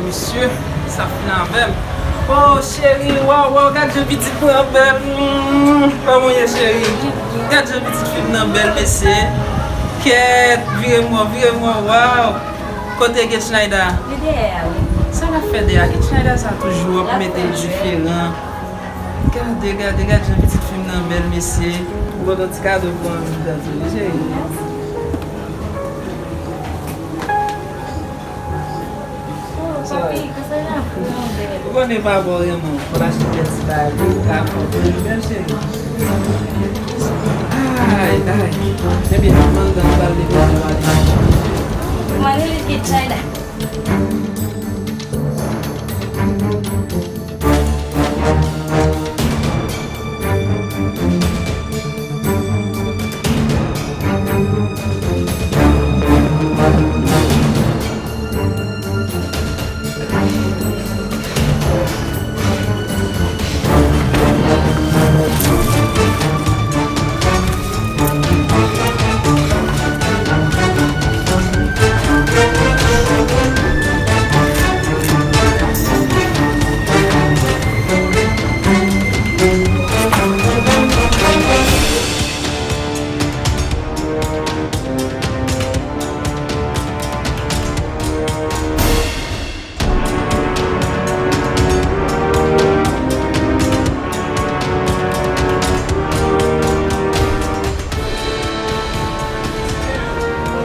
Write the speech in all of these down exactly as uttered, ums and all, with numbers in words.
Mesye, sa fin avè m. Oh, cheri, waw, waw, gad jan pitit mwen an bèl. Mm, kòman w ye, cheri? Gad jan pitit fi m nan bèl, mesye. Kèt, vire m wè w, vire m wè w, waw. Kote Gate Schneider? Li dèyè a, wi. Sa l ap fè dèyè a? Gate Schneider sa toujou ap mete l diferan. Gade, gade, gade jan pitit fi m nan bèl, mesye. M pote yon ti kado pou anvi gade, wi, cheri. Mèsi. Oh, papi, konsèy la vrèman bèl. Ou konnen pa bò renmen, fò l achte kèk ti bagay, ou ka fè yon bèl cheri. Ay, ay. Ebyen, m ann dan pral depoze w ale. Mwen, li ki chay la.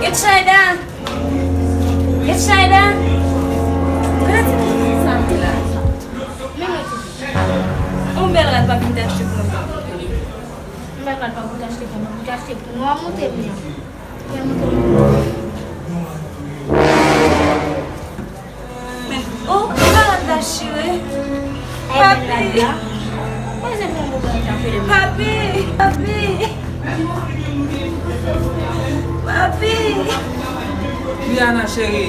Gate Schneider! Gate Schneider! Gade ti pitit sa m la. Men mwen ti pitit. Yon bèl rad papi m te achte pou mwen. Yon bèl rad papi m te achte pou mwen. M te achte pou nwa moute m nan. Nwa moute m nan. Men, oh, e pa rad la chire. Papi! Papi! Papi! Papi! Rihanna cheri.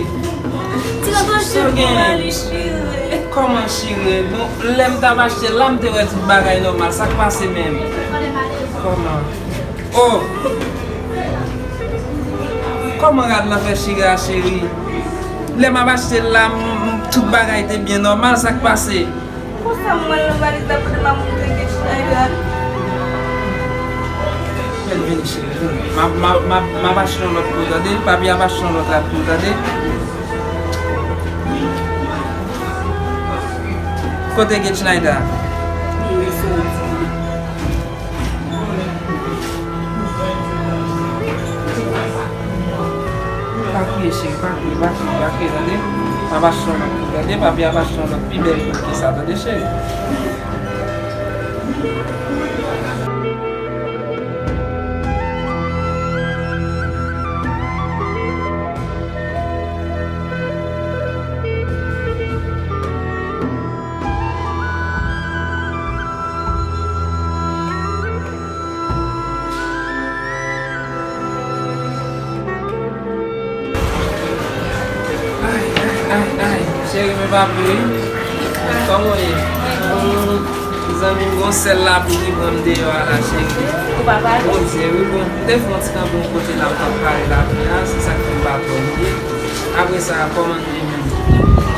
Ti tonton cheri, kòman li chire? Kòman chire? Bon, lè m t ap achte l la, m te wè tout bagay nòmal. Sa k pase menm? Kòman? Oh! Kòman rad lan fè chire a, cheri? Lè m ap achte l la, m, m, tout bagay te byen nòmal, sa k pase? Konsa m wè l nan valiz la pandan m ap monte Gate Schneider. Bèl, vini, cheri, vini. M ap, m ap, m ap, m ap achte yon lòt pou ou, tande? Papi ap achte yon lòt rad pou ou, tande? Kote Gate Schneider? Li soti. Pa kriye, cheri, pa kriye, pa kriye, pa kriye, tande? M ap achte yon lòt pou ou, tande? Papi ap achte yon lòt pi bèl ke sa, tande, cheri? Ay, ay, ay, ay. Cheri, men pa vre wi. Kòman w ye? Zanmi m, gon sèl lapli ki pran m deyò a la, cheri. Ou pa pale? Bondye, wi, bon. M te fè yon ti kanpe yon kote la, m t ap pale lapli a, se sa k fè m pa twò mouye. Apre sa, kòman nou ye menm?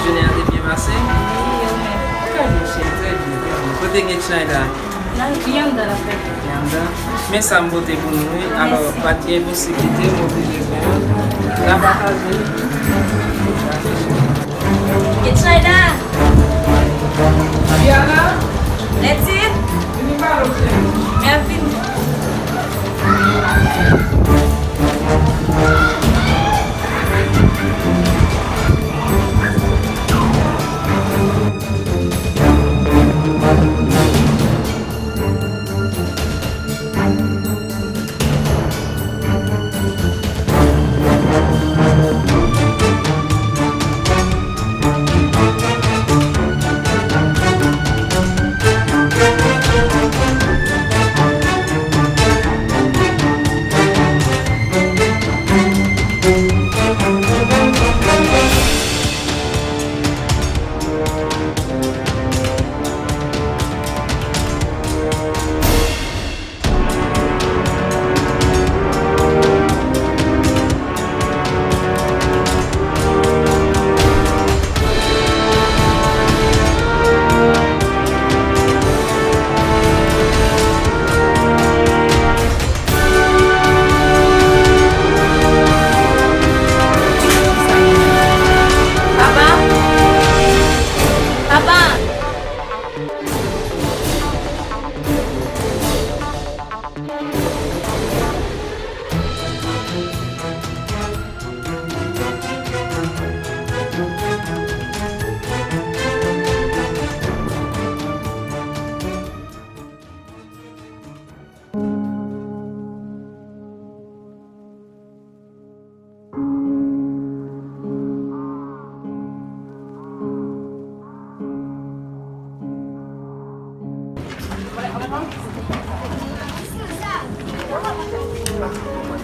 Jounen an te byen pase? Wi, e ou menm? Trè byen, cheri, trè byen, trè byen. Kote Gate Schneider? Nan, li anndan l ap fè. Li anndan. Men sa m pote pou nou, wi. Alò, pa t gen posiblite, m oblije pran. N a pataje. Gate Schneider! Viana! Leti! Vini pale w, cheri. Mèv vini.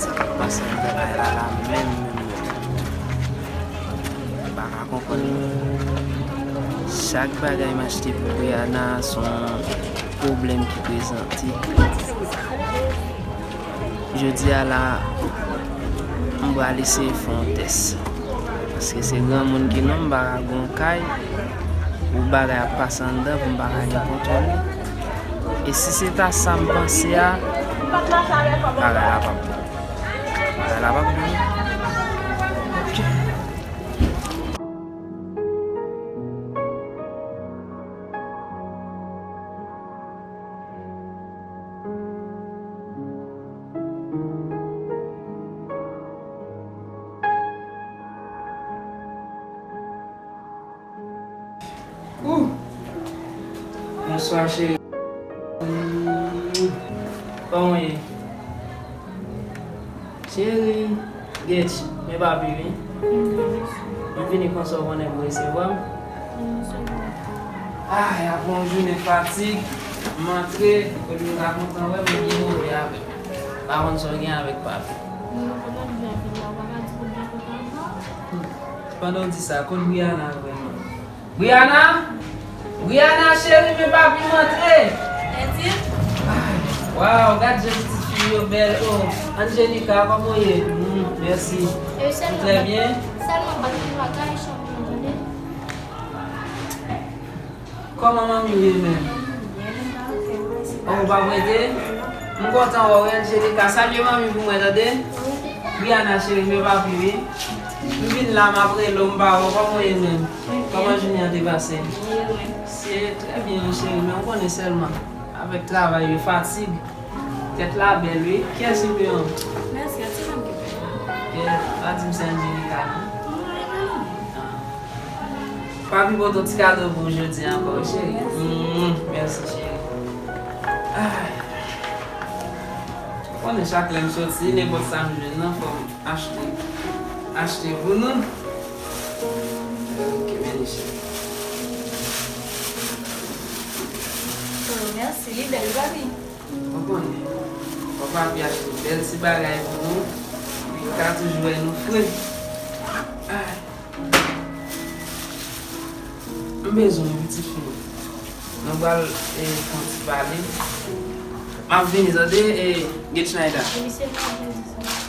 Sa k ap pase anndan kay la la menm, menm, menm. M pa ka konprann. Chak bagay m achte pou Brianna, se yon pwoblèm ki prezante. Jodi a la, m pral eseye fè yon tès. Paske se granmoun ki nou, m pa ka gen yon kay, pou bagay ap pase anndan, pou m pa ka gen kontwòl li. E si se ta sa m panse a, bagay la p ap bon. Bagay la p ap bon. Ok. Ooh. Bonswa, cheri. Kòman w ye? Cheri, Getch, men papi wi. M vini konsa w konnen pou resevwa m. Ay, apre yon jounen fatig, m antre, olye w ta kontan wè m, ou byen move avè m. Pa konn sa w gen avèk papi. Pandan w di sa, kot Brianna vrèman? Brianna? Brianna, cheri, men papi m antre! Ay, waw, gad jan pitit fi m yo bèl, oh. Angelica, kòman w ye? Hmm, mèsi. Trè byen. Sèlman bat pou bagay, chanpyon, tande. Kòman manmi w ye menm? Oh, ou p ap rete? M kontan wè w wi, Angelica. Salye manmi pou mwen, tande? Brianna, cheri, men papi wi. M vin la, m ap rele w, m pa wè w. Kòman w ye menm? Kòman jounen an te pase? Se trè byen, wi, cheri, men ou konnen sèlman. Avèk travay yo, fatig. Tèt la bèl, wi. Kiyès ki pi an? Mèsi, a ti fanm ki pi an. Kè, pa di m se Angelica, non? Non, e pa li. Ah. Papi pote yon ti kado pou ou jodi a ankò, wi, cheri. Mm, mèsi, cheri. Ay. Ou konnen chak lè m soti, nenpòt sa m jwenn nan, fò m achte, achte pou nou. Ok, men li cheri. Oh, mèsi, li bèl, papi. Ou konnen, fò papi achte bèl ti bagay pou nou, pou l ka toujou wè nou fre. Ay. M bezwen w, pitit fi m. Nou pral, eh, fè yon ti pale. M ap vini, tande, eh, Getchnayda. Misye pa vle di sa.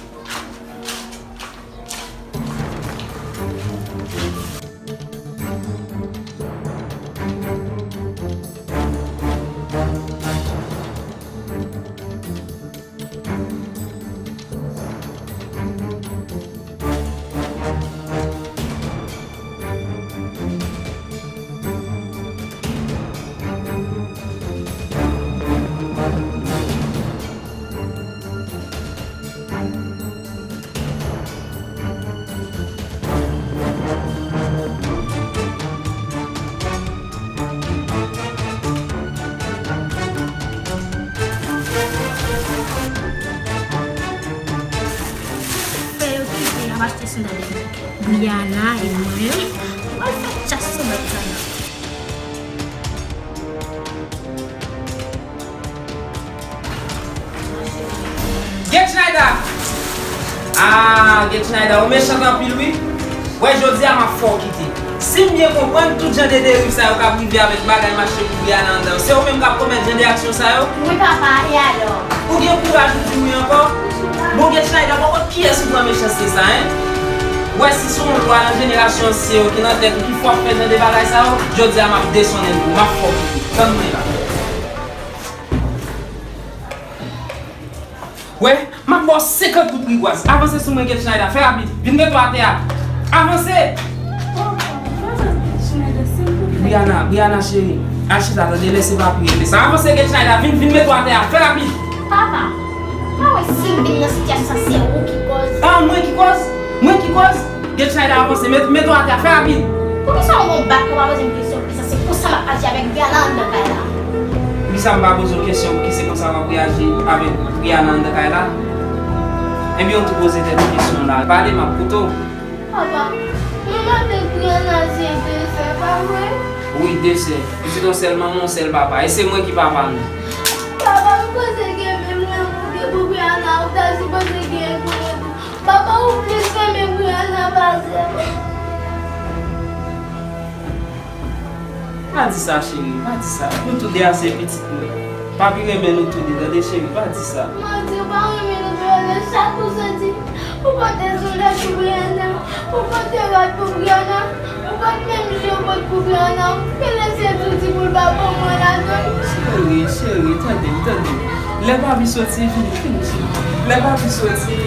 Fè yo kite, y ap achte sandal. Brianna e mwen, nou pral fè tchas sou bèt sa la. Getchnayda! Ah, Getchnayda, ou mechan anpil wi. Wè, jodi a m ap fè w kite. Si m byen konprann, tout jan de deriv sa yo k ap rive avèk bagay m achte pou Brianna anndan yo, se ou menm k ap komèt jan de aksyon sa yo? Wi, papa, e alò? Ou gen kouraj ou di wi ankò? Bon, Getchnayda, poko kiyès ou pran mechanste sa, en? Wè, si se yon lwa nan jenerasyon ansyen yo ki nan tèt ou ki fè w ap fè jan de bagay sa yo, jodi a m ap desonnen pou ou, m ap fè w kite. Tann mwen la. Wè, m ap ba w senkant goud rigwaz. Avanse sou mwen, Getchnayda. Fè rapid. Vin mete w atè a. Avanse! Brianna, Brianna cheri. Al chita, tande, lèse papi regle sa. Avanse, Getchnayda. Vin, vin mete w atè a. Fè rapid. Papa, pa wè si m vin nan sitiyasyon sa, se ou ki kòz. Ah, mwen ki kòz? Mwen ki kòz? Getchnayda, avanse, met, mete w atè a, fè rapid. Poukisa w gon bak ou pa poze m kesyon konsa? Se konsa m ap aji avèk Brianna anndan kay la. Poukisa m pa poze w kesyon pou ki se konsa w ap reyaji avèk Brianna anndan kay la? Ebyen, ou tou poze tèt ou kesyon la. Pale, m ap koute w. Papa, mwen m avèk Brianna se de sè, pa vre? Wi, de sè. Pitit yon sèl manman, yon sèl papa. E se mwen ki papa nou. Papa, m panse gen menm lanmou ke pou Brianna, ou ta sipoze gen Pa di sa, cheri, pa di sa. Nou tou de a se pitit mwen. Papi renmen nou tou de, tande, cheri, pa di sa. Mwen di, ou pa renmen nou tou de, chak ou soti, ou pote zondaj pou Brianna, ou pote rad pou Brianna, ou pote menm je ou pote pou Brianna, ou lese tou di pou l pa ban mwen lajan. Cheri, cheri, tande m, tande m. Lè papi soti, vini, vini, cheri. Lè papi soti,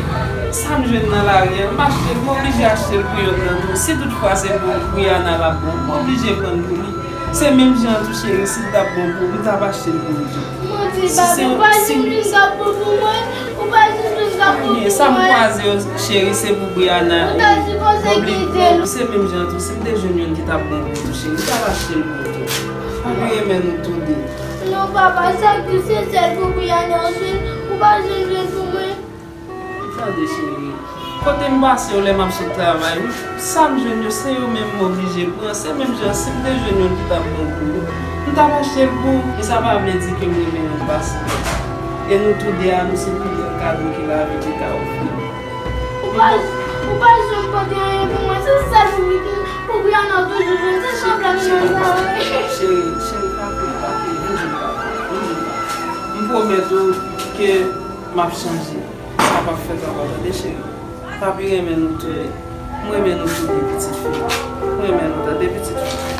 sa m jwenn nan lari a, m achte l, m oblije achte l pou yonn nan nou. Si toutfwa se pou Brianna l ap bon, m oblije pran l pou li. Se menm jan an tou, cheri, si l t ap bon pou ou, m t ap achte l pou ou tou. Mwen di, papi, ou pa janm jwenn k ap bon pou mwen, ou pa janm jwenn k ap bon pou mwen. Ebyen, sa m kwaze yo, cheri, se pou Brianna. Ou ta sipoze kite l. Se menm jan an tou, si m te jwenn youn ki t ap bon pou ou tou, cheri, m t ap achte l pou ou tou. Papi renmen nou tou de. Non, papa, sa k di se sèl pou Brianna ou jwenn, ou pa janm jwenn pou mwen. Tande, cheri. Kote m pase yo lè m ap sot travay, sa m jwenn yo, se yo menm m oblije pran. Se menm jan si m te jwenn youn ki t ap bon pou ou, m t ap achte l pou ou. E sa pa vle di ke m renmen youn pase lòt. E nou tou de a, nou se pi bèl kado ke lavi te ka ofri nou. Ou pa, ou pa janm pote anyen pou mwen. Se sèl pou, pou Brianna ou toujou jwenn. Se sanblab nan sa, wi. Cheri, cheri, pa plede, pa plede. Vin jwenn papi, vin jwenn papi. M pwomèt ou ke m ap chanje. Sa p ap fèt ankò, tande, cheri. Papi renmen nou tou de. M renmen nou tou de, pitit fi m. M renmen nou, tande, pitit fi m.